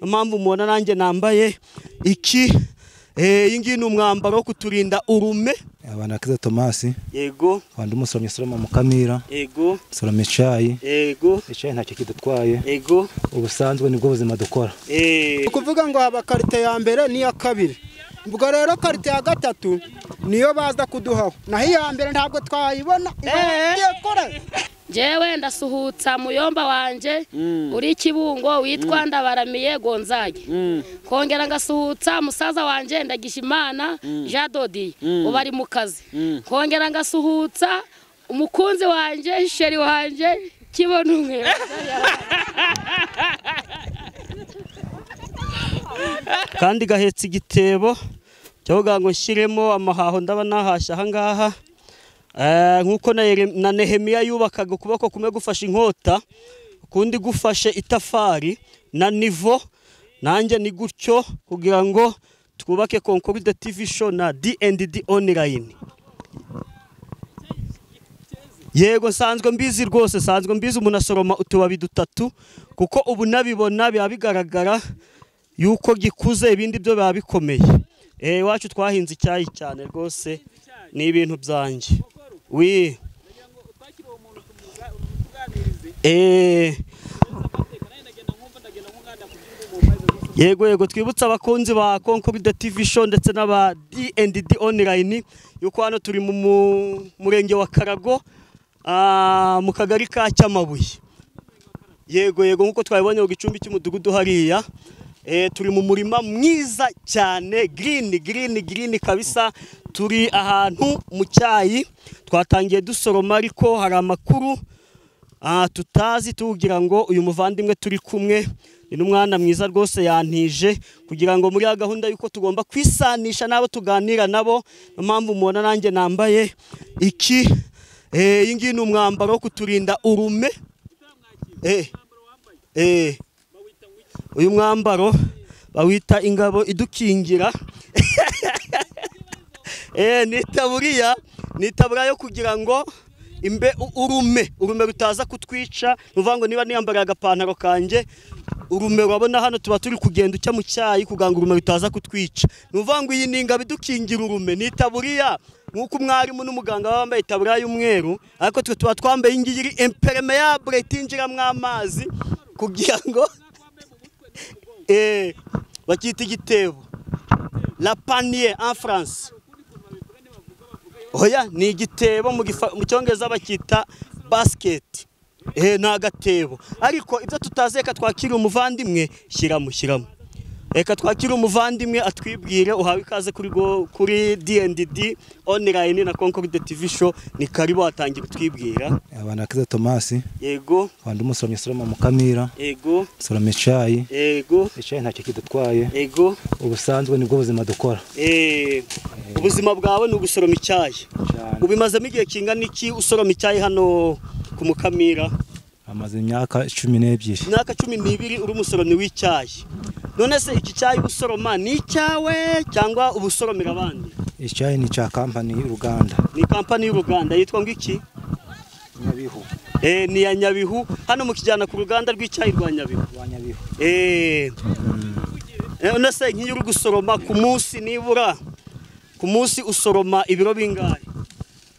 Mpamvu mubona nanjye nambaye iki, iyi ngiyi ni umwambaro wo kuturinda urume. Abana Kiza Tomasi. Yego. Abandi umusomyi soroma Mukamira. Yego. Soroma icyayi. Yego. Icyayi ntacyo kidutwaye. Yego. Ubusanzwe nibwo buzima dukora. Ukuvuga ngo haba karite ya mbere n'iya kabiri. Ubwo rero karite ya gatatu niyo baza kuduhaho. Naho iya mbere ntabwo twayibona. Jewe ndasuhutsa muyomba wanje uri Kibungo witwa Ndabaramiye Gonzage. Kongera ngasuhutsa musaza wanje Ndagishimana Jadodi ubari mu kazi. Kongera ngasuhutsa umukunzi wanje sheri wanje Kibonumwe. Kandi gahetse igitebo cyo ngo nshyiremo amahaho ndaba nahashya aha ngaha. Nkuko na Nehemiya yubakaga ukuboko kumwe gufashe inkota ukundi gufashe itafari na nivo, nanjye ni gutyo kugira ngo twubake Concorde TV show na D&D online. Yego nsanzwe mbizi rwose, nsanzwe mbizi umuntu asoroma utubabi dutatu kuko ubu nabibona biba bigaragara yuko gikuze, ibindi byo biba bikomeye. Iwacu twahinze icyayi cyane rwose, ni ibintu byanjye. Oui. Yego yego, twibutsa abakunzi ba Concorde TV show ndetse n'aba D&D online yuko hano turi mu murenge wa Karago, mu kagari ka Cyamabuye. Yego yego, nkuko twabibonye ku gicumbi cy'umudugudu hariya. Turi mu murima mwiza cyane, green green green kabisa. Turi ahantu mu cyayi twatangiye dusoroma, ariko hari amakuru tutazi, tugira ngo uyu muvandimwe turi kumwe ni n'umwana mwiza rwose yantije kugira ngo muri ya gahunda yuko tugomba kwisanisha nabo tuganira nabo. Mpamvu mubona nanjye nambaye iki, iyi ngiyi ni umwambaro wo kuturinda urume. Uyu mwambaro bawita ingabo idukingira. Ni itaburiya yo kugira ngo imbe urume rutaza kutwica. Nuvuga ngo niba niyambariye agapantaro kanjye, urume urabona hano tuba turi kugenda ucya mu cyayi kugira ngo urume rutaza kutwica. Nuvuga ngo iyi ni ingabo idukingira urume, ni itaburiya nkuko umwarimu n'umuganga baba bambaye itaburiya y'umweru, ariko twe tuba twambaye iyi ngiyi iri impermeable itinjiramo amazi kugira ngo bakita igitebo, la panier en France. Oya, ni igitebo mu cyongereza bakita basket. Ni agatebo. Ariko ibyo tutazi, reka twakire umuvandimwe. Shyiramo. Reka twakire umuvandimwe atwibwire. Uhawe ikaze kuri D&D online na Concorde TV show. Ni karibu, watangiye kutwibwira. Abana Kiza Tomasi. Yego. Abandi umusomyi soroma Mukamira. Yego. Soroma icyayi. Yego. Icyayi ntacyo kidutwaye. Yego. Ubusanzwe nibwo buzima dukora. Ubuzima bwawe ni ugusoroma icyayi. Ubimazemo igihe kingana iki usoroma icyayi hano ku Mukamira? Amaze imyaka 12. Imyaka 12 uri umusoromyi w'icyayi. None se iki cyayi usoroma ni icyawe cyangwa ubusoromera abandi? Icyayi ni cya kampani y'uruganda. Ni kampani y'uruganda yitwa ngo iki? Nyabihu. Ni ya Nyabihu. Hano mukijyana ku ruganda rw'icyayi rwa Nyabihu. Rwa Nyabihu. None se nk'iyo uri gusoroma ku munsi, nibura ku munsi usoroma ibiro bingahe?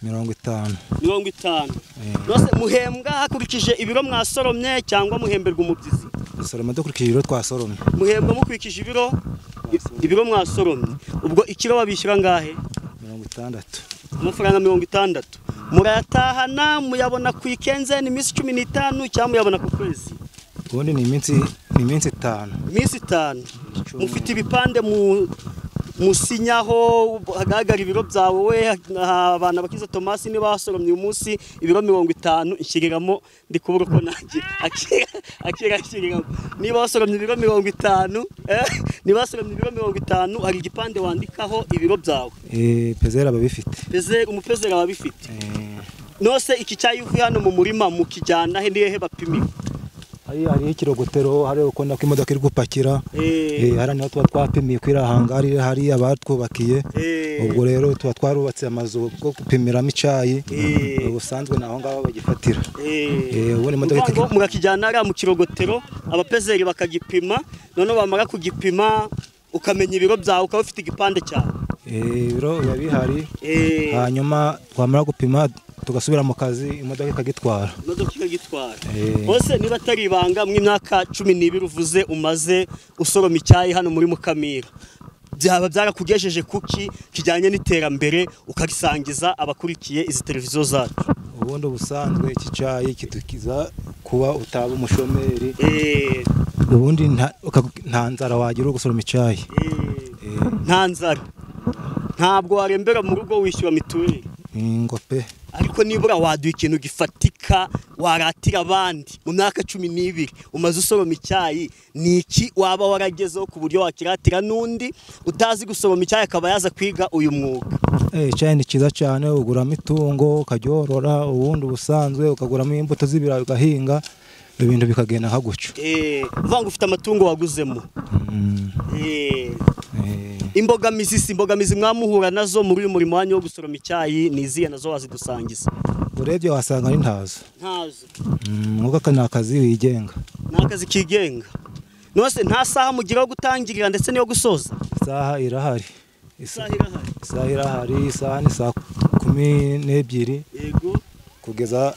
50. 50. None muhembwa hakurikije ibiro mwasoromye cyangwa muhemberwa umubyizi? Dusoroma dukurikije ibiro twasoromye. Muhembwa mukurikije ibiro mwasoromye. Ubwo ikiro babishyura ngahe? 60. Amafaranga 60. Murayatahana muyabona ku ikenze ni iminsi 15 cyangwa muyabona ku kwezi? Ubundi ni iminsi 5. Iminsi 5. Mufite ibipande mu musinyaho hagaragara ibiro byawe. Abana bakiza Tomasi niba basoromye uyu munsi ibiro 50, nshyiriramo ndi kubura uko nagira akira nshyiriramo. Niba basoromye ibiro 50, niba basoromye ibiro 50, hari igipande wandikaho ibiro byawe. Pezera ababifite. Pezera, umupezera ababifite. Nose iki cyayi uvuye hano mu murima mukijyana he, nihe bapimira? Hari ikirogotero, hari ukunda ko imodoka iri gupakira. Hari niho tuba twapimiye kwirahanga, hari abatwubakiye. Ubwo rero tuba twarubatse amazu yo gupimiramo icyayi, ubusanzwe naho ngaho bagifatira. Ubundi imodoka mugakijyana ari mu kirogotero, abapezeri bakagipima, noneho bamara kugipima ukamenya ibiro byawe, ukaba ufite igipande cyawe. Ibiro biba bihari, hanyuma twamara gupima tugasubira mu kazi, imodoka ikagitwara. Imodoka ikagitwara. Bose niba atari ibanga, mu myaka 12 uvuze umaze usoroma icyayi hano muri Mukamira, byaba byarakugejeje kuki kijyanye n'iterambere ukarisangiza abakurikiye izi televiziyo zacu? Ubundi ubusanzwe iki cyayi kidukiza kuba utaba umushomeri. Ubundi nta nzara wagira uri gusoroma icyayi. Nta nzara, ntabwo warembera mu rugo wishyura mituweli. Ngo pe. Ariko nibura waduha ikintu gifatika waratira abandi mu myaka 12 umaze usoroma icyayi, ni iki waba waragezeho ku buryo wakiratira n'undi utazi gusoroma icyayi akaba yaza kwiga uyu mwuga? Icyayi ni cyiza cyane, uguramo itungo ukaryorora, ubundi ubusanzwe ukaguramo imbuto z'ibirayi ugahinga, ibintu bikagenda nka gutyo. Uvuga ngo ufite amatungo waguzemo. Imbogamizi si imbogamizi mwamuhura nazo muri uyu murimo wanyu wo gusoroma icyayi ni izihe nazo wazidusangiza? Urebye wasanga ari ntazo. Ntazo. Nkuko aka ni akazi wigenga. Ni akazi kigenga. Nose nta saha mugira yo gutangirira ndetse niyo gusoza? Isaha irahari. Isaha irahari. Isaha irahari, isaha ni saa 12. Yego. Kugeza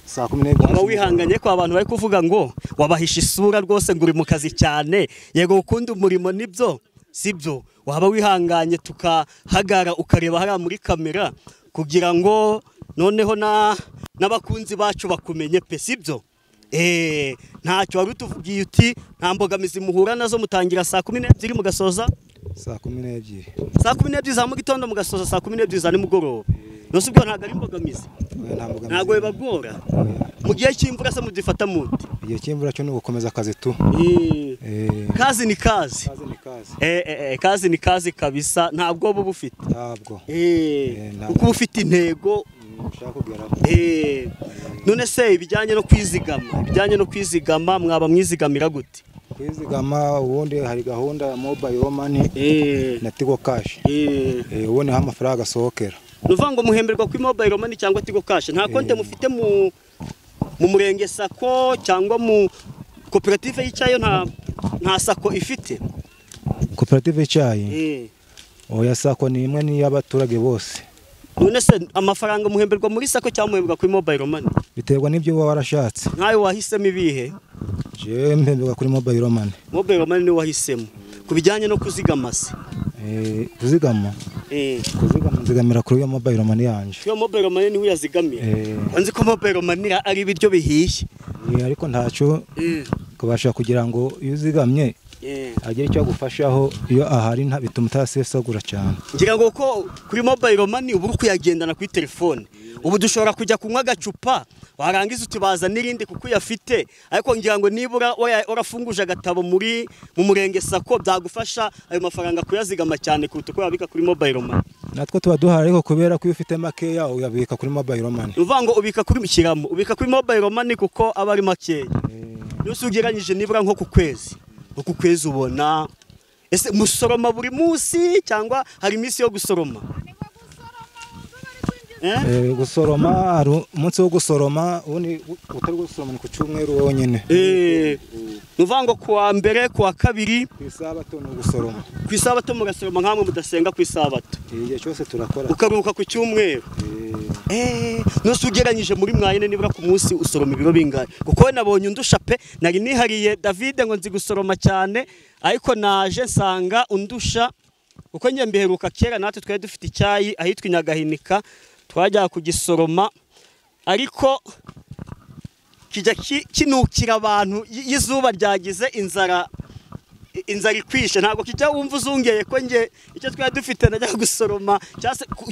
saa 12. Waba wihanganye ko abantu bari kuvuga ngo wabahisha isura rwose ngo uri mu kazi cyane. Yego ukunda umurimo nibyo? Sibyo, waba wihanganye tukahagara ukareba hariya muri kamera kugira ngo noneho n'abakunzi bacu bakumenye pe, sibyo? Ntacyo wari utuvugiye uti nta mbogamizi muhura nazo, mutangira saa 12 mugasoza saa 12. Saa 12 za mu gitondo mugasoza saa 12 za nimugoroba. Nose ubwo ntabwo ari imbogamizi? Ntabwo bibagora? Mu gihe cy'imvura se mudifata mute? Igihe cy'imvura cyo ni ugukomeza akazi tu. Kazi ni kazi. Kazi ni kazi. Kazi ni kazi kabisa, ntabwo buba bufite. Ntabwo. Kuko ufite intego ushaka kugeraho. None se ibijyanye no kwizigama, ibijyanye no kwizigama mwaba mwizigamira gute? Kwizigama ubundi hari gahunda ya mobile money na Tigo Cash. Ubundi aho amafaranga asohokera. Nuvuga ngo muhemberwa kuri mobile money cyangwa Tigo Cash, nta konte mufite mu murenge sako cyangwa mu koperative y'icyayi? Nta sako ifite koperative y'icyayi? Oya, sako ni imwe ni y'abaturage bose. None se amafaranga muhemberwa muri sako cyangwa muhemberwa kuri mobile money? Biterwa n'ibyo uba warashatse. Nkayo wahisemo ibihe? Je mpemberwa kuri mobile money. Mobile money ni wahisemo. Ku bijyanye no kuzigama se? Kuzigama. Kuzigama nzigamira kuri yo mobile money yanje. Yo mobile money ni uyazigamira. Nzi ko mobile money ari ibiryo bihiye. Ariko ntacyo kubasha kugira ngo iyo uzigamye agire icyo agufashaho, iyo ahari nta bituma utasesagura cyane. Ngira ngo ko kuri mobile money ubu kuyagendana kuri telefone, ubu dushobora kujya kunywa agacupa warangiza utibaza n'irindi kuko uyafite, ariko ngira ngo nibura warafunguje agatabo muri mu murenge sako byagufasha ayo mafaranga kuyazigama cyane kuruta uko yabika kuri mobile money. Natwe tuba duhari ariko kubera ko iyo ufite makeya uyabika kuri mobile money. Uvuga ngo ubika kuri mikiramo, ubika kuri mobile money kuko aba ari makeya. Yose ugereranyije nibura nko ku kwezi, uku kwezi ubona ese musoroma buri munsi cyangwa hari iminsi yo gusoroma? Gusoroma hari umunsi wo gusoroma, ubundi utari gusoroma ni ku cyumweru wonyine. Nuvuga ngo kuwa mbere, kuwa kabiri, ku isabato ni ugusoroma. Ku isabato mugasoroma nkamwe mudasenga ku isabato? Igihe cyose turakora. Ukaruhuka ku cyumweru. Nose ugereranyije muri mwayine nibura ku munsi usoroma ibiro bingahe? Kuko we nabonye undusha pe, nari nihariye David ngo nzi gusoroma cyane, ariko naje nsanga undusha, kuko njye mbiheruka kera natwe twari dufite icyayi ahitwa Nyagahinika, twajya kugisoroma ariko kijya kinukira abantu y'izuba ryagize inzara, inzara ikwishe, ntabwo kijya wumva uzungeye ko nge icyo twari dufite najya gusoroma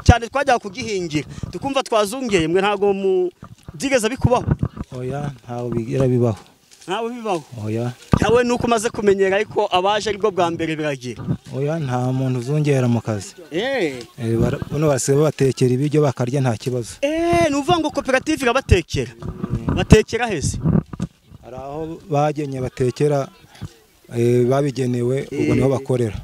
cyane twajya kugihingira tukumva twazungeye. Mwe ntabwo mu byigeze bikubaho? Oya, ntabwo bigira bibaho. Ntabwo bibaho? Oya. Yawe nuko umaze kumenyera ariko abaje aribwo bwa mbere biragira. Oya, nta muntu uzungera mu kazi. Bano basigaye babatekera ibiryo bakarya nta kibazo. Ni uvuga ngo koperative irabatekera. Batekera hese? Hari aho bagenye batekera babigenewe, ubwo niho bakorera,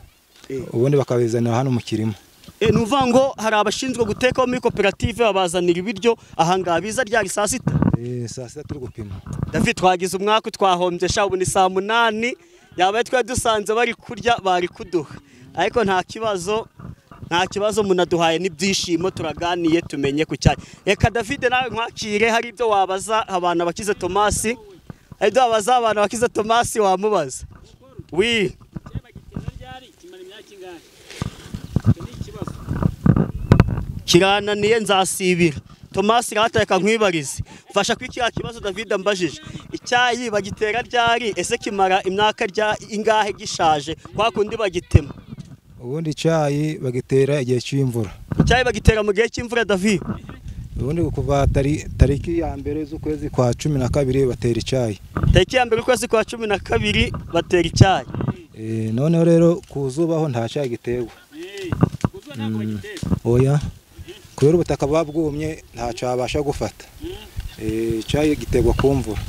ubundi bakabizanira hano mu kirima. Ni uvuga ngo hari abashinzwe guteka muri koperative babazanira ibiryo ahangaha biza ryari saa sita? Saa sita turi gupima. David, twagize umwaka twahombye sha, ubu ni saa 8, yabaye twari dusanze bari kurya bari kuduha, ariko nta kibazo, nta kibazo, munaduhaye n'ibyishimo, turaganiye tumenye ku cyayi. Reka David nawe nkwakire, hari ibyo wabaza abantu bakize Tomasi, hari ibyo wabaza abantu bakize Tomasi wamubaza. Wi kirananiye nzasibira. Tomasi rata nkwibarize, mfasha kuri kiriya kibazo David ambajije. Icyayi bagitera ryari? Ese kimara imyaka rya ingahe gishaje kwa kundi bagitema? Ubundi icyayi bagitera igihe cy'imvura. Icyayi bagitera mu gihe cy'imvura David? Ubundi kuva tariki ya mbere z'ukwezi kwa 12 batera icyayi. Tariki ya mbere ukwezi kwa 12 batera icyayi. Noneho rero ku zuba ho nta cyayi giterwa. Oya, kubera ubutaka buba bwumye nta cyabasha gufata. Icyayi giterwa ku mvura.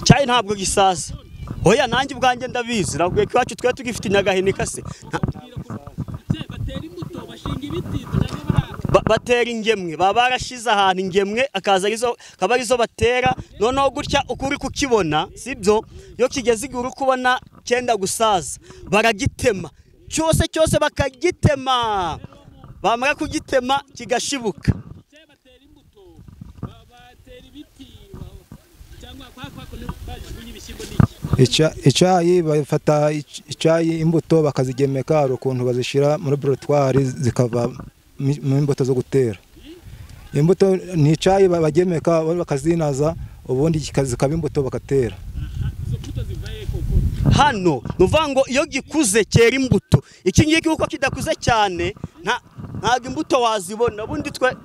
Icyayi ntabwo gisaza. Oya, nanjye ubwanjye ndabizi, nakubwiye ko iwacu twe tugifite inyagahinika se. Batera ingemwe, baba barashize ahantu ingemwe akaza arizo akaba arizo batera. Noneho gutya uko uri kukibona sibyo, iyo kigeze igihe uri kubona cyenda gusaza baragitema cyose cyose bakagitema, bamara kugitema kigashibuka. Icyayi bafata icyayi imbuto bakazigemeka, hari ukuntu bazishyira muri laboratoire zikava mu imbuto zo gutera. Imbuto ni icyayi bagemeka bakazinaza, ubundi zikaba imbuto bagatera. Hano nuvuga ngo iyo gikuze cyera imbuto. Iki ngiki kuko kidakuze cyane ntabwo imbuto wazibona. Ubundi twe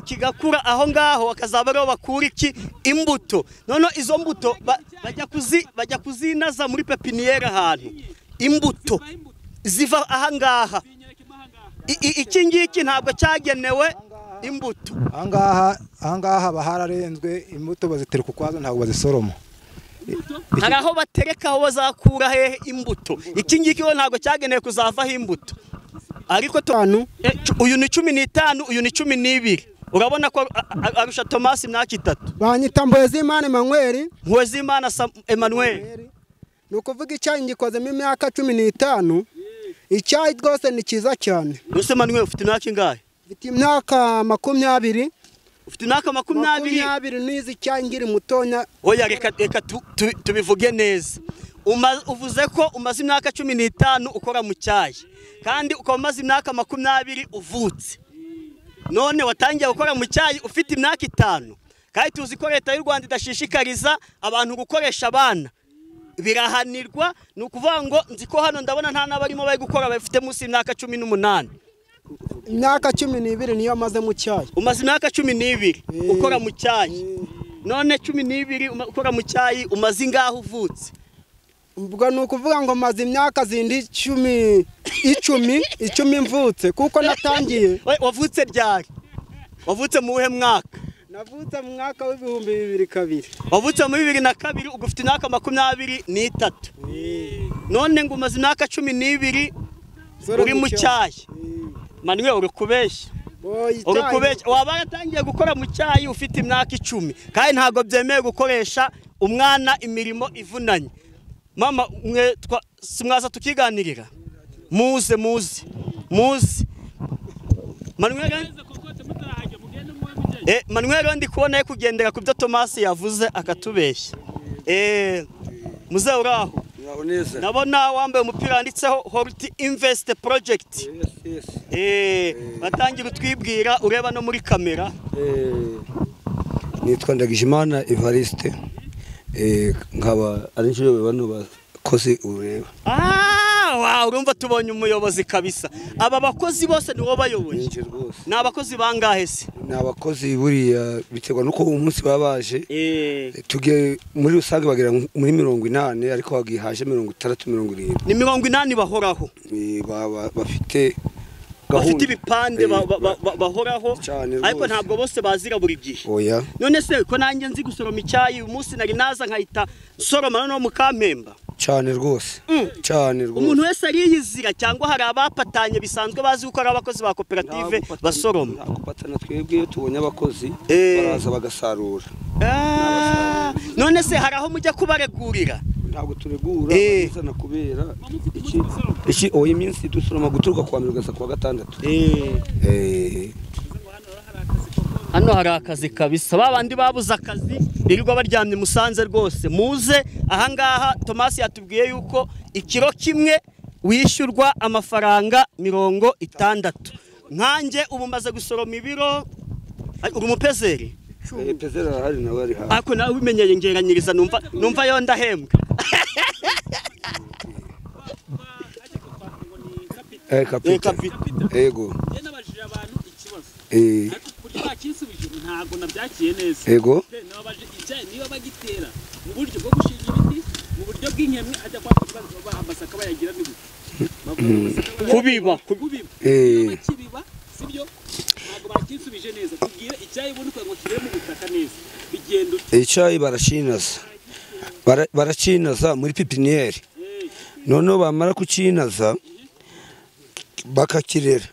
kigakura aho ngaho akazaba ariho bakura iki imbuto. Noneho izo mbuto bajya kuzinaza muri pepiniyeri ahantu imbuto ziva aha ngaha. Iki ngiki ntabwo cyagenewe imbuto. Aha ngaha haba hararenzwe imbuto, bazitereka ukwazo ntabwo bazisoroma. Hari aho batereka aho bazakura hehe imbuto. Iki ngiki ntabwo cyagenewe kuzavaho imbuto. Ariko uyu ni 15, uyu ni 12. Urabona ko arusha Tomasi imyaka 3. Banyita Mpoezimana Emmanuel. Mpoezimana Emmanuel. Ni ukuvuga icyayi ngikozemo imyaka 15. Icyayi rwose ni cyiza cyane. Ese Emmanuel ufite imyaka ingahe? Mfite imyaka 20. Ufite imyaka 20? 20 nizi icyayi ngiri mutonya. Oya, reka tubivuge neza. Uvuze ko umaze imyaka 15 ukora mu cyayi, kandi ukaba umaze imyaka 20 uvutse. None watangiye gukora mu cyayi ufite imyaka 5. Kandi tuzi ko leta y'u Rwanda idashishikariza abantu gukoresha abana, birahanirwa. Ni ukuvuga ngo nzi ko hano ndabona nta n'abarimo bari gukora bafite munsi y'imyaka 18. Imyaka 12 niyo maze mu cyayi. Umaze imyaka 12 ukora mu cyayi. None 12 ukora mu cyayi, umaze ingahe uvutse? Ubwo ni ukuvuga ngo maze imyaka zindi 10 icumi mvutse, kuko natangiye. Wavutse ryari? Wavutse mu wuhe mwaka? Navutse mu mwaka w'2002. Wavutse mu 2002, ubwo ufite imyaka 23. None ngo umaze imyaka 12 uri mu cyayi. Manuel uri kubeshya. Uri kubeshya. Waba yatangiye gukora mu cyayi ufite imyaka 10, kandi ntabwo byemewe gukoresha umwana imirimo ivunanye. Mama mwe mwaza tukiganirira. Muze muze muze. Manuel ndi kubona kugendera ku byo Tomasi yavuze akatubeshya. Muze uraho. Nabona wambaye umupira wanditseho Horti Invest Project. Batangira utwibwira ureba no muri kamera. Nitwa Ndagijimana Evariste. Nkaba ari nje bano bakozi ureba. Wow, urumva tubonye umuyobozi kabisa. Aba bakozi bose niwo bayoboye. Ni abakozi bangahe se? Ni abakozi buriya biterwa nuko umunsi babaje. Tugiye muri rusange bagera muri 80 ariko bagihaje 60 70. Ni 80 bahoraho. Bafite Bafite ibipande bahoraho, ariko ntabwo bose bazira buri gihe. Oya. None se ko nanjye nzi gusoroma icyayi, umunsi nari naza nkahita soroma noneho mukampemba? Cyane rwose. Cyane rwose. Umuntu wese ariyizira cyangwa hari abapatanye bisanzwe bazi uko ari abakozi ba koperative basoroma? Nta twebwe iyo tubonye abakozi baraza bagasarura. None se hari aho mujya kubaregurira? Ntabwo turegura, bazana kubera iki oya iminsi dusoroma guturuka kwa mbere kugeza kwa gatandatu. Hano hari akazi kabisa, babandi babuze akazi birirwa baryamye Musanze rwose. Muze ahangaha Thomas yatubwiye yuko ikiro kimwe wishyurwa amafaranga 60. Nkanjye ubu maze gusoroma ibiro. Uri umupezeri? Pezeri arahari nawe ari hafi. Ariko nawe ubimenyeye ngeranyiriza numva yo ndahembwa. Kapita. Ego. Nabajije abantu ikibazo. Ariko kuri bakinsubije ntago nabyakiye neza. Ego. Niba bagitera mu buryo bwo gushinga ibiti, mu buryo bw'inkemwe ajya kwa amasaka bayagira ni gute? Kubiba. Kubiba. Sibyo? Ntago bakinsubije neza. Tubwire icyayi ubundi ngo kibe mu butaka neza. Bigenda ute? Icyayi barashinaza. Baracinaza muri pipiniere. Noneho bamara kucinaza bakakirera,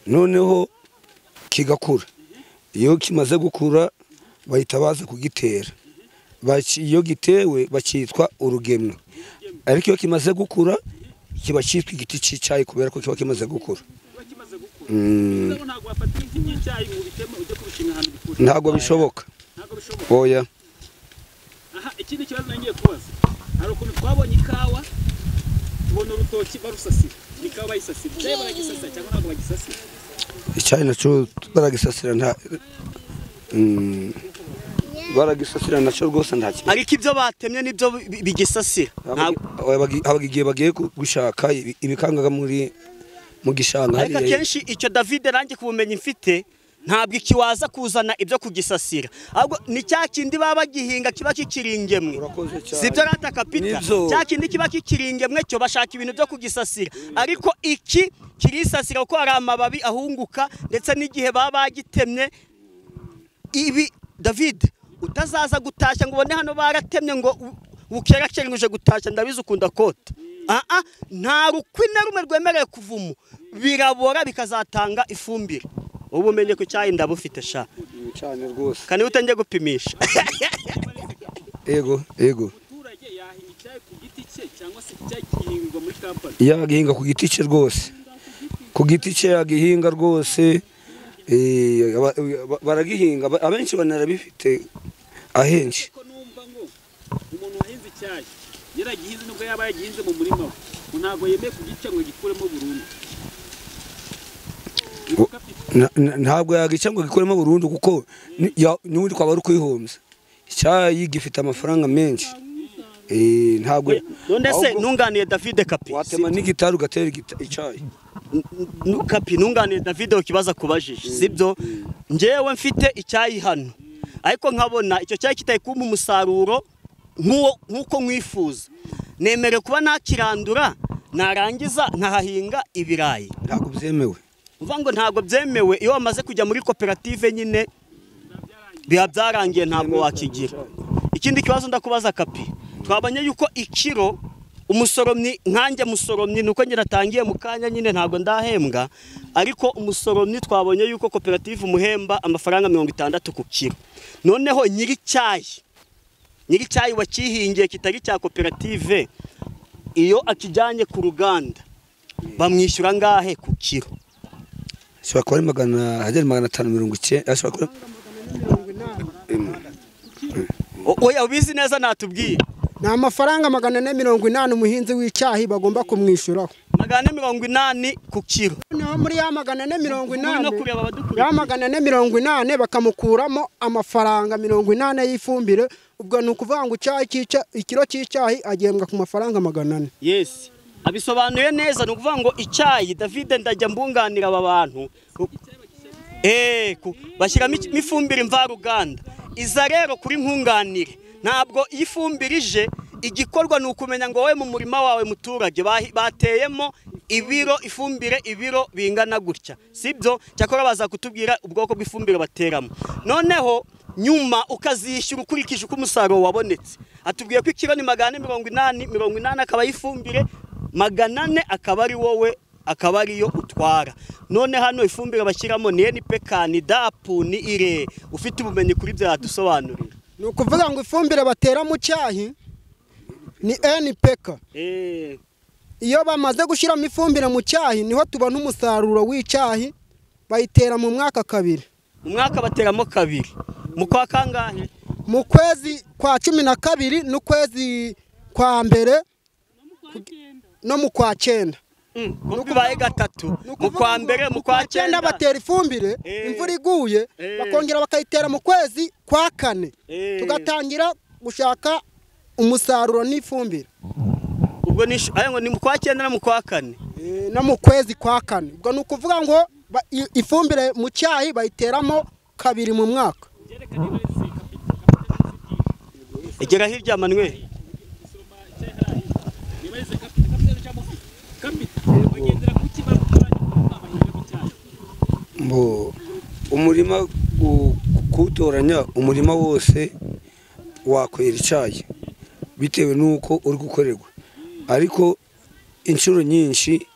noneho kigakura. Iyo kimaze gukura bahita baza kugitera. Iyo gitewe bakitwa urugemwe, ariko iyo kimaze gukura kiba cyitwa igiti cy'icyayi kubera ko kiba kimaze gukura. Ntabwo bishoboka. Oya. Aha ikindi kibazo nangiye kubaza, hari ukuntu twabonye ikawa tubona urutoki barusasira, ikawa bayisasira, icyayi baragisasira cyangwa ntabwo bagisasira? Icyayi nacyo baragisasira, nta baragisasira nacyo rwose nta kibazo. Ariko ibyo batemye nibyo bigisasira. Habaga igihe bagiye gushaka ibikangaga muri mu gishanga. Ariko akenshi icyo David nanjye kubumenyi mfite, ntabwo ikiwaza kuzana ibyo kugisasira, ahubwo ni cya kindi baba bagihinga kiba kikiri ingemwe. Sibyo rata Kapita? Cya kindi kiba kikiri ingemwe cyo bashaka ibintu byo kugisasira, ariko iki kirisasira kuko hari amababi ahunguka ndetse n'igihe baba bagitemye. Ibi David utazaza gutashya ngo ubone hano baratemye ngo bukerakere nguje gutashya, ndabizi ukunda kota. Nta rukwi na rumwe rwemerewe kuvumo, birabora bikazatanga ifumbire. Ubu umenye ko icyayi ndabufite sha. Cyane rwose. Kandi utangiye gupimisha. Ego, ego. Umuturage yahinga icyayi ku giti cye cyangwa se icyayi gihingwa muri company? Yagihinga ku giti cye rwose. Ku giti cye yagihinga rwose. Baragihinga abenshi banarabifite ahenshi. Ko numva ngo umuntu wahinze icyayi yaragihinze nubwo yaba yagihinze mu murima we, ntago yemeye kugica ngo gikuremo burundu. Ntabwo yagica ngo gikuremo burundu kuko n'ubundi kwaba ari kwihombya. Icyayi gifite amafaranga menshi. Ntabwo none se nunganiye David Kapi. Watema n'igitari ugatera icyayi. Kapi nunganiye David ukibaza kubajije, sibyo? Njyewe mfite icyayi hano, ariko nkabona icyo cyayi kitari kumpa umusaruro nkuko nkwifuza, nemerewe kuba nakirandura narangiza nkahahinga ibirayi? Ntabwo byemewe. Uvuga ngo ntabwo byemewe. Iyo wamaze kujya muri koperative nyine biba byarangiye, ntabwo wakigira. Ikindi kibazo ndakubaza Kapi, twabonye yuko ikiro umusoromyi nkanjye musoromyi nuko ngira atangiye mu kanya nyine ntabwo ndahembwa, ariko umusoromyi twabonye yuko koperative umuhemba amafaranga 60 ku kiro. Noneho nyiri cyayi wakihingiye kitari cya koperative, iyo akijyanye ku ruganda bamwishyura ngahe ku kiro? Ashobora kuba ari 590, ashobora kuba Oya ubizi neza natubwiye. Ni amafaranga 480 umuhinzi w'icyayi bagomba kumwishyuraho. 480 ku kiro. Noneho muri ya 480, ya 480 bakamukuramo amafaranga 80 y'ifumbire. Ubwo ni ukuvuga ngo ikiro cy'icyayi agembwa ku mafaranga 400. Yes. Abisobanuye neza, ni ukuvuga ngo icyayi David ndajya mbunganira aba bantu. Bashyiramo ifumbire mvaruganda. Iza rero kuri nkunganire. Ntabwo ifumbire ije, igikorwa ni ukumenya ngo wowe mu murima wawe muturage bateyemo Ibiro ifumbire ibiro bingana gutya, sibyo? Cyakora baza kutubwira ubwoko bw'ifumbire bateramo, noneho nyuma ukazishyura ukurikije uko umusaruro wabonetse. Atubwiye ko ikiro ni 480, 80 akaba ifumbire, 400 akaba ari wowe, akaba ariyo utwara. None hano ifumbire bashyiramo ni NPK, ni DAP, ni IRE. Ufite ubumenyi kuri byo yadusobanurira. Ni ukuvuga ngo ifumbire batera mu cyayi ni NPK. Iyo bamaze gushyiramo ifumbire mu cyayi niho tubona umusaruro w'icyayi. Bayitera mu mwaka kabiri. Mu mwaka bateramo kabiri. Mu kwa kangahe? Mu kwezi kwa 12 n'ukwezi kwa mbere no mu kwa 9. Kubaye gatatu, mu kwa mbere, mu kwa 9 batera ifumbire, imvura iguye bakongera bakayitera mu kwezi kwa 4. Tugatangira gushaka umusaruro n'ifumbire. Ubwo ni ayo ngo ni mu kwa 9 na mu kwa 4. No mu kwezi kwa 4. Ubwo ni ukuvuga ngo ifumbire mu cyayi bayiteramo kabiri mu mwaka. Egera hirya Manuel. Umurima kuwutoranya, umurima wose wakwera icyayi bitewe n'uko uri gukorerwa, ariko inshuro nyinshi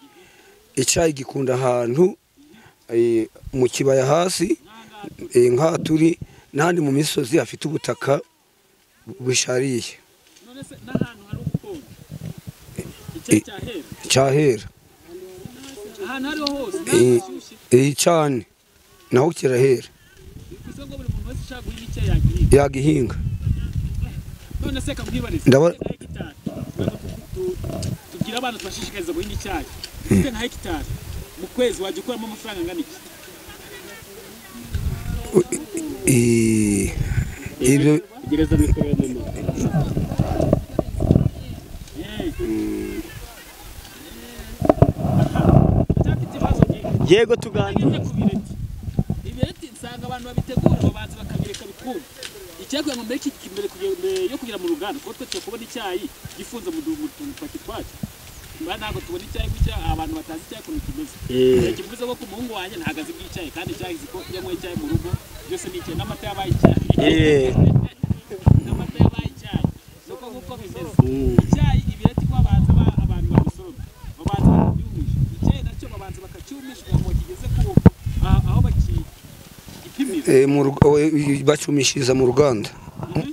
icyayi gikunda ahantu mu kibaya hasi nk'aha turi n'ahandi mu misozi hafite ubutaka bushariye. Cyahera cyane naho kirahera yagihinga. Tubwira abantu tubashishikariza guhinga icyayi. Ufite nka hegitari mu kwezi wajya ukuramo amafaranga angana iki? Ibyo gereza mikoro ya mama. Yego tuganira. Ibireti nsanga abantu babitegura babanza bakabireka bikuma. Icyakuye ngo mbere kimbere yo kugira mu ruganda kuko twe kubona icyayi gifunze mu dupaki twacyo. Mba ntago tubona icyayi gutya abantu batazi icyayi kuntu kimeze. Kivuze ko umuhungu wanjye ntagazi bw'icyayi kandi icyayi ziko yanywe icyayi mu rugo byose ni icyayi n'amata yabaye icyayi. N'amata yabaye icyayi. Nuko nguko bimeze. Icyayi ibireti ko babanza abantu babisoroma. Babanza bakabyumisha. Icyayi nacyo babanza bakacyumisha kugira ngo kigeze ku aho bakipimira. Bacumishiriza mu ruganda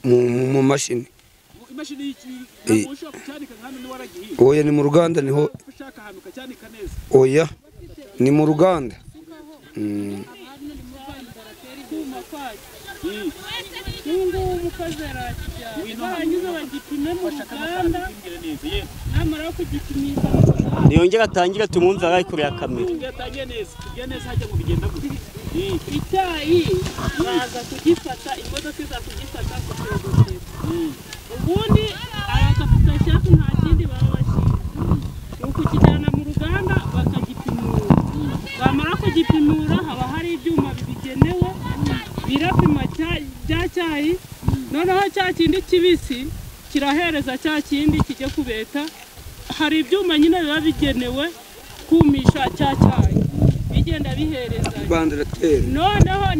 mu mashini. Imashini ntabwo ushobora kucyanika hano ni waragihinga. Oya ni mu ruganda niho ushaka ahantu ukacyanika neza. Oya ni mu ruganda. Niyongera atangire tumwumve ari kure ya kamera. Icyayi baza kugifata imodoka iza kugifata kukirogotera. Ubundi ayakafata shafu nta kindi baba bashinze. Ni ukukijyana mu ruganda bakagipimura. Bamara kugipimura haba hari ibyuma bibigenewe birapima cya cyayi, noneho cya kindi kibisi kirahereza cya kindi kijya kubeta. Hari ibyuma nyine biba bigenewe kumisha cya cyayi bigenda bihereza, noneho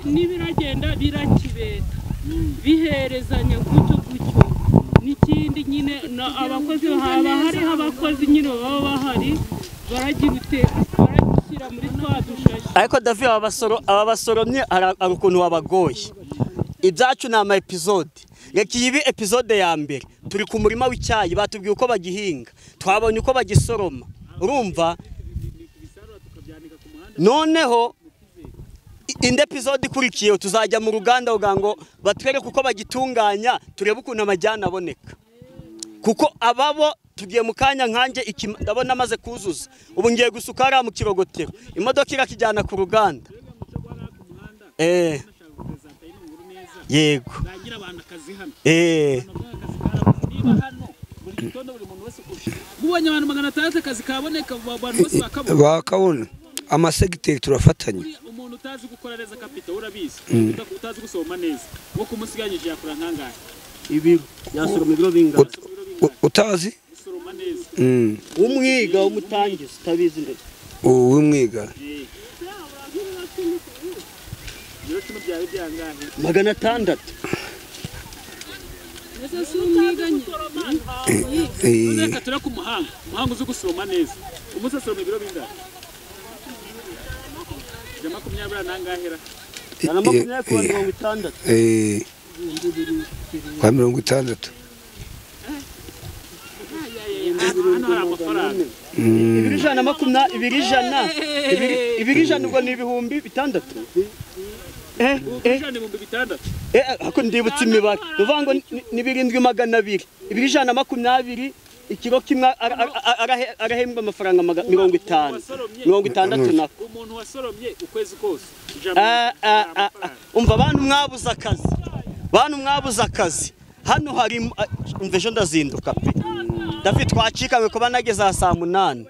n'ibiragenda birakibeta biherezanya gutyo gutyo. N'ikindi nyine abakozi haba hariho abakozi nyine baba bahari baragira ute baragishyira muri twa dushashi. Ariko David aba basoromye hari ukuntu wabagoye. Ibyacu ni ama episode. Reka iyi episode ya mbere turi ku murima w'icyayi, batubwiye uko bagihinga, twabonye uko bagisoroma, urumva. Noneho indi episode ikurikiye tuzajya mu ruganda kugira ngo batwereke uko bagitunganya, turebe ukuntu amajyana aboneka. Kuko ababo tugiye mu kanya nkanjye ndabona amaze kuzuza, ubu ngiye gusuka hariya mu kirogotero, imodoka irakijyana ku ruganda. Yego. Mubonye abantu 600 akazi kaboneka, abantu bose bakabona. Bakabona. Amasegiteri turafatanya. Umuntu utazi gukora neza kapita urabizi, utazi gusoma neza, wo kumusiganyije yakora nkangahe? Ibiro yasoroma ibiro bingana. Utazi gusoroma neza. Umwiga umutangiza utabizi ndetse. Uwumwiga. 600. Ese si umwiganye. Reka ture ku muhanga. Umuhanga uzi gusoroma neza. Umunsi asoroma ibiro bingahe? Ja 20 nangahera. Na 20 kuwa 60. Kwa 60. Hano hari amafaranga. 220 200 ubwo ni 6000. 600. Ako ndibutse imibare. Uvuga ngo ni 7200. 220 ikiro kimwe arahembwa amafaranga 50. 60 nako. Umuntu wasoromye ukwezi kose. Umva abantu mwabuze akazi. Bantu mwabuze akazi. Hano hari umva ejo ndazinduka pe. David twacikanywe kuba nageze saa 8.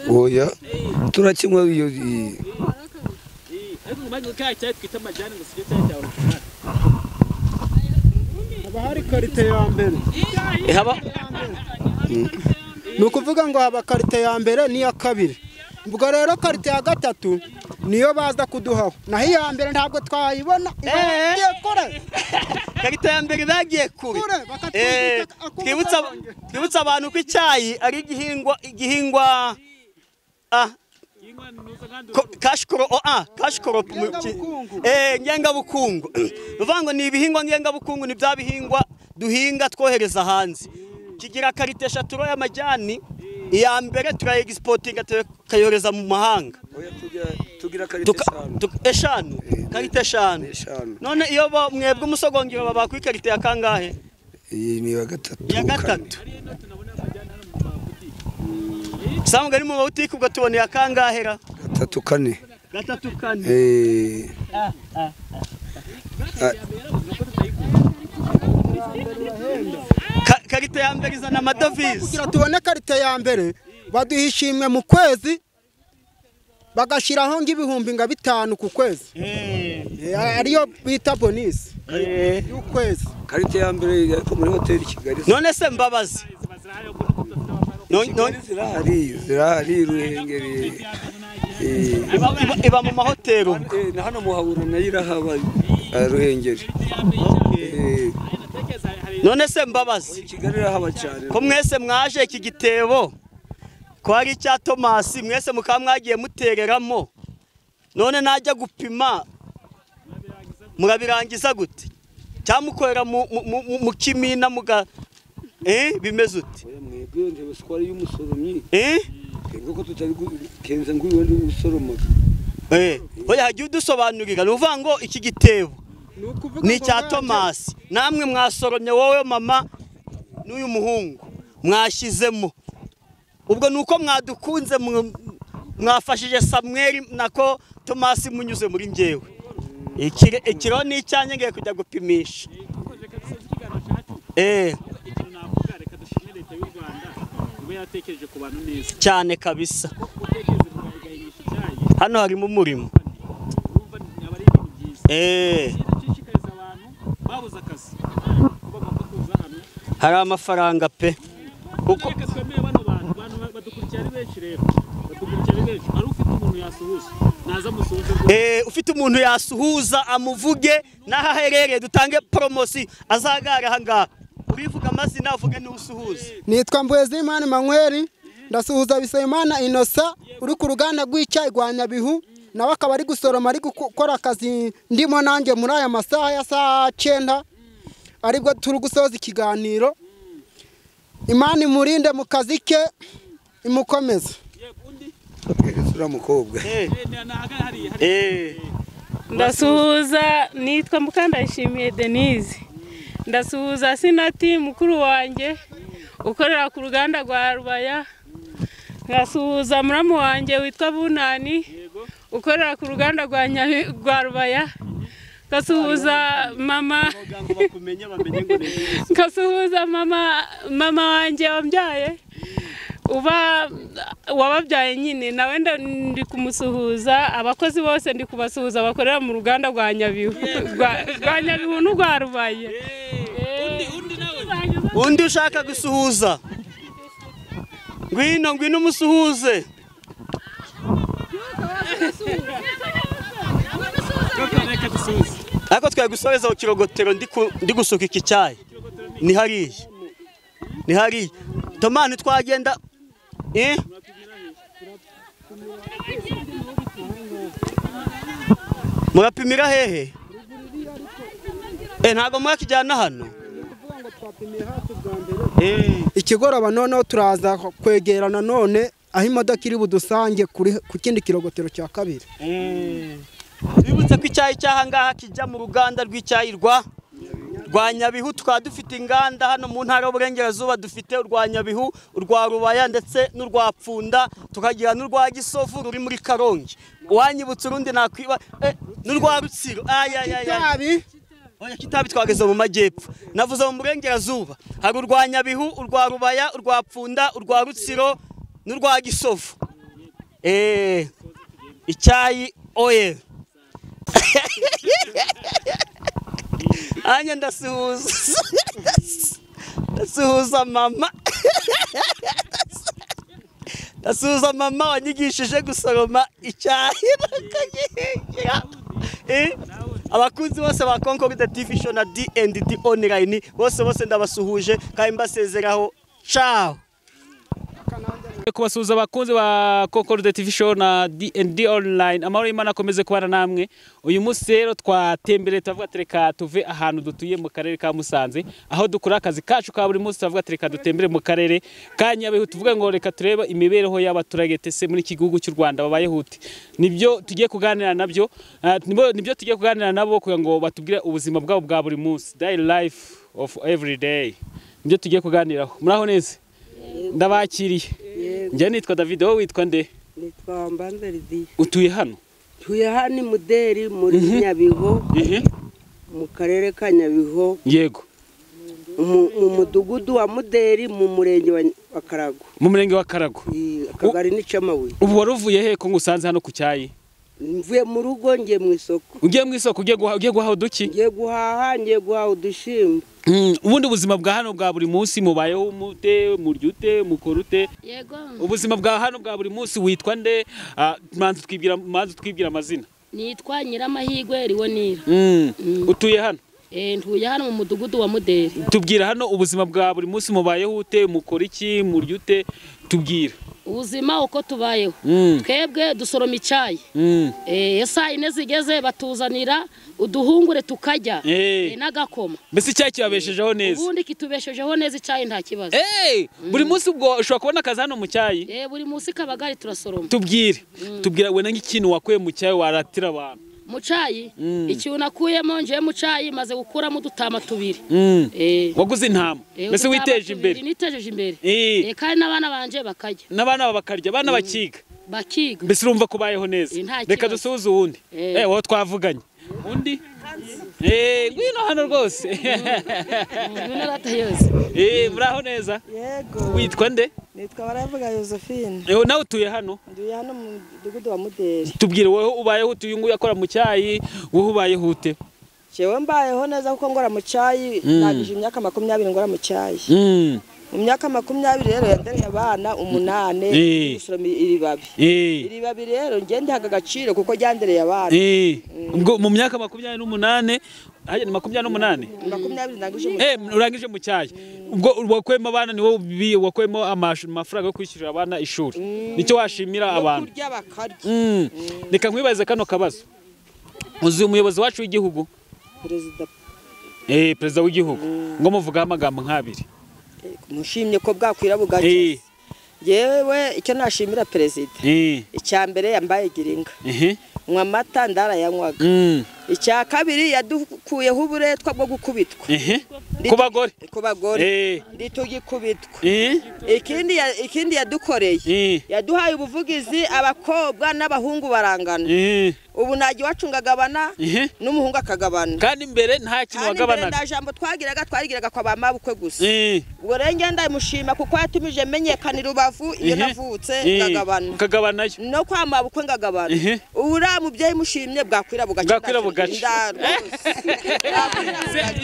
Oya turakinywa iyo haba hari karite ya mbere. Ni ukuvuga ngo haba karite ya mbere n'iya kabiri. Ubwo rero karite ya gatatu niyo baza kuduhaho. Naho iya mbere ntabwo twayibona. Kure. Karite ya mbere bagiye kure. Twibutsa abantu ko icyayi ari igihingwa cash crop ngengabukungu. Bivuga ngo ni ibihingwa ngengabukungu, ni bya bihingwa duhinga twohereza hanze. Kigira karite eshatu y'amajyani. Iya mbere turayegisportinga tukayohereza mu mahanga. Tugira karite eshanu. Karite eshanu. None iyo mwebwe umusogongero baba kuri karite ya kangahe? Iyi ni ya gatatu. Ya gatatu. Sanga ni mu butike ubwo tubone ya kangahera? 3 4. 3 4. Karite ya mbere izana amadovize. Kugira tubone karite ya mbere baduha ishimwe mu kwezi bagashiraho ng'ibihumbi nga 5 ku kwezi. Ariyo bita bonus y'ukwezi. Karite ya mbere ariko muri hoteli Kigali. None se Mbabazi. None zirahari Ruhengeri. Iba mu mahoteli. Na hano muhabura nayo irahaba Ruhengeri. None se Mbabazi. Kigali irahaba cyane. Ko mwese mwaje iki gitebo ko ari icya Thomas mwese mukaba mwagiye mutereramo. None najya gupima murabirangiza gute? Cyamukorera mu kimina muga bimeze ute? Mwebwe ndebe skwari y'umusoromyi. Twebwe ko tutari kenze ngo iwe ndi usoromaga. Oya hagiye udusobanurira nuvuga ngo iki gitebo ni cya Thomas. Namwe mwasoromye wowe mama n'uyu muhungu mwashyizemo. Ubwo nuko mwadukunze mwafashije Samuel nako Thomas munyuze muri ngewe. Ikiro ni icyanjye ngiye kujya gupimisha. Cyane kabisa. Hano harimo umurimo. Hari amafaranga pe. Kuko ufite umuntu yasuhuza amuvuge naho aherereye dutange promosi azagara aha ngaha. Urivuga amazina uvuge n'usuhuza. Nitwa Mbwezimana Emmanuel, ndasuhuza Bisayimana Innocent uri ku ruganda rw'icyayi rwa Nyabihu, nawe akaba ari gusoroma ari gukora akazi ndimo nanjye muri aya masaha ya saa 9 aribwo turi gusoza ikiganiro. Imana imurinde mu kazi ke imukomeze. Mukobwa. Ndasuhuza nitwa Mukandayishimiye Denise. Ndasuhuza Sinati mukuru wanjye ukorera ku ruganda rwa Rubaya. Ndasuhuza muramu wanjye witwa Bunani ukorera ku ruganda rwa Rubaya, ngasuhuza mama ngasuhuza mama wanjye wambyaye uba wababyaye nyine nawe ndi kumusuhuza, abakozi bose ndi kubasuhuza bakorera mu ruganda rwa Nyabihu rwa Nyabihu n'urwa Rubaya. Undi ushaka gusuhuza ngwino ngwino umusuhuze. Ariko twaye gusoreza ku kirogotero ndi gusuka iki cyayi ni hariya ni hariya tomani twagenda murapimira hehe? Ntabwo murakijyana hano. Ikigoroba noneho turaza kwegerana none aho imodoka iri budusange ku kindi kirogotero cya kabiri. Bibutse ko icyayi cyaha ngaha kijya mu ruganda rw'icyayi rwa Nyabihu. Tukaba dufite inganda hano mu ntara y'Uburengerazuba, dufite urwa Nyabihu, urwa Rubaya ndetse n'urwa Pfunda, tukagira n'urwa Gisovu ruri muri Karongi. Uwanyibutse urundi nakwiba n'urwa Rutsiro. Oya Kitabi twageze mu majyepfo. Navuze mu Burengerazuba hari urwa Nyabihu, urwa Rubaya, urwa Pfunda, urwa Rutsiro n'urwa Gisovu. Icyayi oye. Anya ndasuhuza ndasuhuza mama ndasuhuza mama wanyigishije gusoroma icyayi bakagihingira. Abakunzi bose ba Concorde TV Show na D&D Online bose bose ndabasuhuje kandi mbasezeraho. Ciao. Kubasuhuza abakunzi ba Concorde TV Show na D&D Online, amahoro y'Imana akomeze kubana namwe. Uyu munsi rero twatembere tuvuga tereka tuve ahantu dutuye mu karere ka Musanze aho dukora akazi kacu ka buri munsi, tuvuga tereka dutembere mu karere ka Nyabihu, tuvuge ngo reka turebe imibereho y'abaturage tese muri iki gihugu cy'u Rwanda babayeho ute. Nibyo tugiye kuganira nabyo, nibyo tugiye kuganira nabo kugira ngo batubwire ubuzima bwabo bwa buri munsi, daily life of every day. Nibyo tugiye kuganiraho. Muraho neza? Ndabakiriye. Njye nitwa David, wowe witwa nde? Nitwa Mbanza Lydia. Utuye hano? Tuye hano Muderi muri Nyabihu. Mu karere ka Nyabihu. Yego. Mu mudugudu wa Muderi mu murenge wa Karago. Mu murenge wa Karago. Akagari ni Cyamabuye. Ubu waruvuye he ko ngusanze hano ku cyayi? Mvuye mu rugo ngiye mu isoko. Ugiye mu isoko ugiye guhaha uduki? Ngiye guhaha, ngiye guhaha udushimbo. Ubundi ubuzima bwa hano bwa buri munsi mubayeho mute, murya ute, mukora ute? Yego. Ubuzima bwa hano bwa buri munsi witwa nde? Manzi twibwira amazina. Nitwa Nyiramahirwe Liwonira. Utuye hano? Ntuye hano mu mudugudu wa Muderi. Tubwira hano ubuzima bwa buri munsi mubayeho ute, mukora iki, murya ute? Tubwira. Ubuzima uko tubayeho. Twebwe dusoroma icyayi. Saa 4 zigeze batuzanira uduhungure tukajya n'agakoma. Mbese icyayi kibabeshejeho neza? Ubundi kitubeshejeho neza icyayi nta kibazo. Buri munsi ubwo ushobora kubona akazi hano mu cyayi? Buri munsi kabagari turasoroma. Tubwire. Tubwira we nk'ikintu wakuye mu cyayi waratira abantu. Mu cyayi ikintu nakuyemo nje mu cyayi maze gukuramo udutama tubiri. Waguze intama mbese witeje imbere? Nitejeje imbere. Kandi n'abana banje bakarya. N'abana bakarya, abana bakiga. Bakiga. Mbese urumva ko bayeho neza. Reka dusuhuze uwundi. Wowe twavuganye. Undi? Ngwino hano rwose. Ngwino ratayose. Muraho neza? Yego. Witwa nde? Nitwa Baravuga Josephine. Nawe utuye hano? Nduye hano mu mudugudu wa Muderi. Tubwire wowe ubayeho utuye nguyu akora mu cyayi, wowe ubayeho ute? Jewe mbayeho neza kuko ngora mu cyayi, nagije imyaka 20 ngora mu cyayi. Mu myaka 20 rero yandereye abana 8 gusoroma iribabi. Iribabi rero nge ndihaga agaciro kuko ryandereye abana. Ubwo mu myaka 28 hajya ni 28? 20 ndangije mu urangije mu cyayi. Ubwo wakwema abana ni wowe wakwema amafaranga yo kwishyurira abana ishuri. Nicyo washimira abantu. Kurya bakarya. Reka nkwibaze kano kabazo. Uzi umuyobozi wacu w'igihugu? Perezida. Perezida w'igihugu. Ngo muvuga amagambo nk'abiri. Mushimye ko bwakwira bugace. Yewe icyo nashimira perezida. Icya mbere yambaye giringa. Nywa amata ndarayanywaga. Icya kabiri yadukuyeho uburetwa bwo gukubitwa ku bagore, ku bagore ntitugikubitwa. Ikindi yadukoreye, yaduhaye ubuvugizi, abakobwa n'abahungu barangana. Ubu ntajya iwacu ngagabana n'umuhungu akagabana. Kandi mbere nta kintu wagabanaga. Nta jambo twagiraga, twarigiraga kwa ba mabukwe gusa. Ubwo rero ngenda ndamushima kuko yatumije menyekana Rubavu iyo navutse ngagabana. Ukagabanayo. No kwa mabukwe ngagabana. Uriya mubyeyi mushimye bwakwira bugaca. Bwakwira bugaca.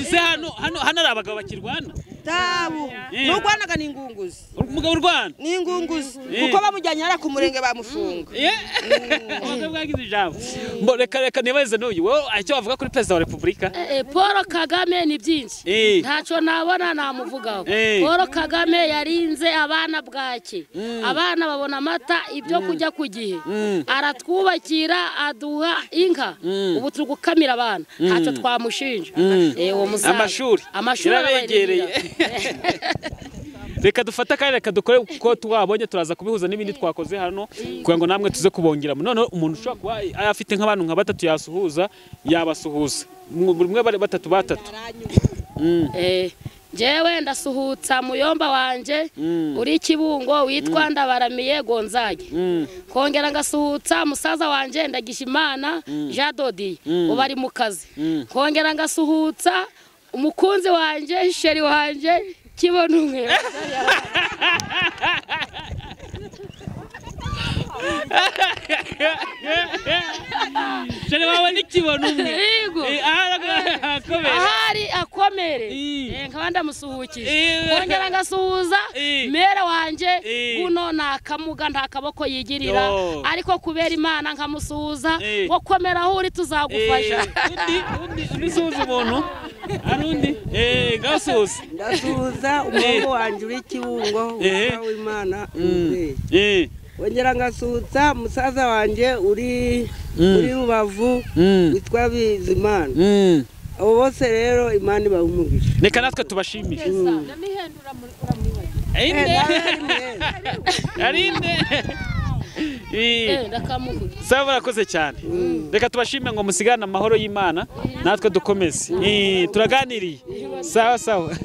Se hano ari abagabo bakirwana? Tabu. Nurwanaga ni ingunguzi. Umugabo urwana? Ni ingunguzi. Kuko bamujyanye ara ku murenge bamufunga. Ubwo bwagize ijambo. Mbo reka nibaze n'uyu wowe icyo wavuga kuri Perezida wa Repubulika? Paul Kagame ni byinshi. Ntacyo nabona namuvugaho. Paul Kagame yarinze abana bwake. Abana babona amata, ibyo kujya ku gihe. Aratwubakira, aduha inka. Ubu turi gukamira abana. Ntacyo twamushinja. Uwo musaza. Amashuri yarabegereye. Reka dufate akanya, reka dukore uko twabonye, turaza kubihuza n'ibindi twakoze hano kugira ngo namwe tuze kubongeramo. Noneho umuntu ushobora kuba afite nk'abantu nka batatu yasuhuza, yabasuhuza buri umwe batatu batatu. Jewe ndasuhutsa muyomba wanje uri Kibungo witwa Ndabaramiye Gonzage. Kongera ngasuhutsa musaza wanje Ndagishimana Jean Dodi uba ari mu kazi. Kongera ngasuhutsa umukunzi wanje, sheri wanje Kibonumwe. Sheri wawe ni Kibonumwe. Yego. Ahari akomere. Nkaba ndamusuhukije. Kongera ngasuhuza mere wanje buno nakamuga nta kaboko yigirira, ariko kubera Imana nkamusuhuza ngo komera aho uri tuzagufasha. Undi suhuza umuntu. Arundi gasuhuza. Ndasuhuza umuhungu wanje uri Kibungo w'Imana. Wongera ngasuhuza musaza wanje uri muri Rubavu witwa Bizimana. Abo bose rero Imana ibahe umugisha. Reka natwe tubashimire. Arinde. Sawa, murakoze cyane. Reka tubashime ngo musigane amahoro y'Imana natwe dukomeze. Turaganiriye. Sawa sawa.